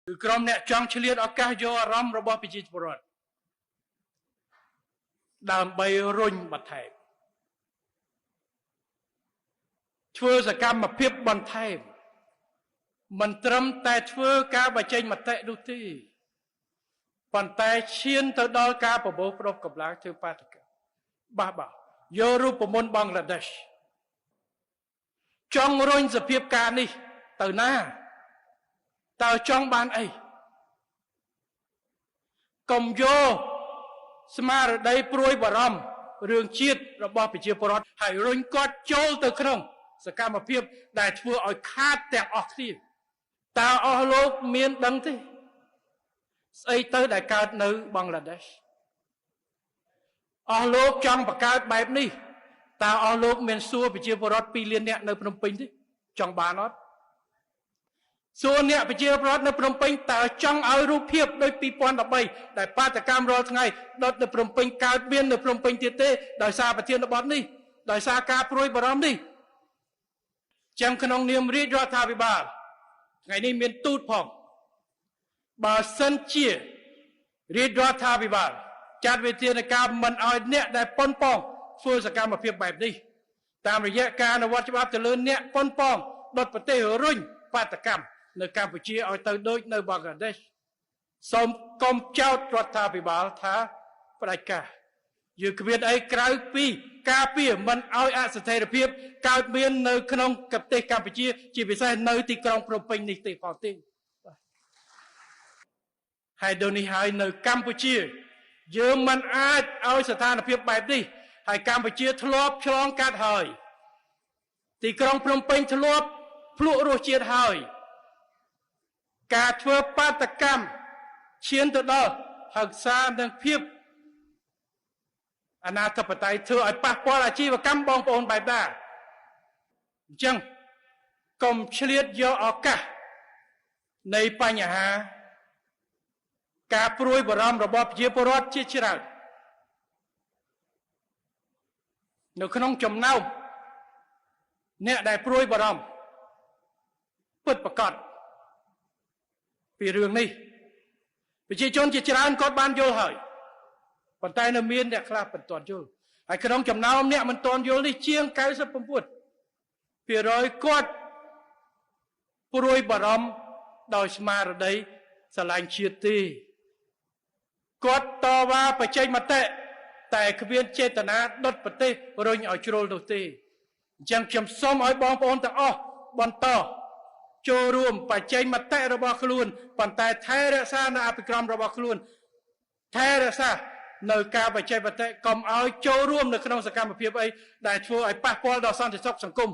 គឺក្រុមអ្នកចង់ឆ្លៀតឱកាសយកអារម្មណ៍របស់ប្រជាពលរដ្ឋដើម្បីរុញបន្ថែមធ្វើសកម្មភាពបន្ថែមមិនត្រឹមតែធ្វើការបញ្ចេញមតិនោះទេប៉ុន្តែឈានទៅដល់ការប្រមូលផ្ដុំកម្លាំងធ្វើបាតុកម្មបះបោយករូបមន្តបង់ក្លាដេសចង់រុញសភាពការនេះទៅណាតើចង់បានអីកុំយកស្មារតីព្រួយបារម្ភរឿងជាតិរបស់ប្រជាពលរដ្ឋហើយរុញគាត់ចូលទៅក្នុងសកម្មភាពដែលធ្វើឲ្យខាតទាំងអស់គ្នាតើអស់លោកមានដឹងទេស្អីទៅដែលកើតនៅបង់ក្លាដេសអស់លោកចង់បង្កើតបែបនេះតើអស់លោកមានសួរប្រជាពលរដ្ឋ2លាននាក់នៅភ្នំពេញទេចង់បានអត់សួរអ្នកប្រជាពលរដ្ឋនៅភ្នំពេញតើចង់ឲ្យរូបភាពដូច2013ដែលបាតុកម្មរាល់ថ្ងៃដុតនៅភ្នំពេញកើតមាននៅភ្នំពេញទៀតទេដោយសារប្រធានបទនេះដោយសារការព្រួយបារម្ភនេះចឹងក្នុងនាមរាជរដ្ឋាភិបាលថ្ងៃនេះមានទូតផងបើសិនជារាជរដ្ឋាភិបាលចាត់វិធានការមិនឲ្យអ្នកដែលប៉ុនប៉ងធ្វើសកម្មភាពបែបនេះតាមរយៈការអនុវត្តច្បាប់ទៅលើអ្នកប៉ុនប៉ងដុតប្រទេសរុញបាតុកម្មនៅកម្ពុជាឲ្យទៅដូចនៅបង់ក្លាដេសសូមកុំចោទរដ្ឋាភិបាលថាផ្ដាច់ការយើងគ្មានអីក្រៅពីការពារមិនឲ្យអស្ថិរភាពកើតមាននៅក្នុងប្រទេសកម្ពុជាជាពិសេសនៅទីក្រុងភ្នំពេញនេះទេផងទេហើយដូចនេះហើយនៅកម្ពុជាយើងមិនអាចឲ្យស្ថានភាពបែបនេះហើយកម្ពុជាធ្លាប់ឆ្លងកាត់ហើយទីក្រុងភ្នំពេញធ្លាប់ភ្លក់រសជាតិហើយការធ្វើបាតុកម្មឈានទៅដល់ហិង្សានិងភាពអនាធិបតេយ្យធ្វើឲ្យប៉ះពាល់អាជីវកម្មបងប្អូនបែបណាអញ្ចឹងកុំឆ្លៀតយកឱកាសនៃបញ្ហាការព្រួយបារម្ភរបស់ប្រជាពលរដ្ឋជាច្រើននៅក្នុងចំណោមអ្នកដែលព្រួយបារម្ភពិតប្រាកដពីរឿងនេះប្រជាជនជាច្រើនគាត់បានយល់ហើយប៉ុន្តែនៅមានអ្នកខ្លះមិនទាន់យល់ហើយក្នុងចំណោមអ្នកមិនទាន់យល់នេះជាង 99% គាត់ព្រួយបារម្ភដោយស្មារតីស្រឡាញ់ជាតិទេគាត់តវ៉ាបញ្ចេញមតិតែគ្មានចេតនាដុតប្រទេសរុញឲ្យជ្រុលនោះទេអញ្ចឹងខ្ញុំសូមឲ្យបងប្អូនទាំងអស់បន្តចូលរួមបញ្ចេញមតិរបស់ខ្លួនប៉ុន្តែថែរក្សានៅអភិក្រមរបស់ខ្លួនថែរក្សានៅការបញ្ចេញមតិកុំឲ្យចូលរួមនៅក្នុងសកម្មភាពអីដែលធ្វើឲ្យប៉ះពាល់ដល់សន្តិសុខសង្គម។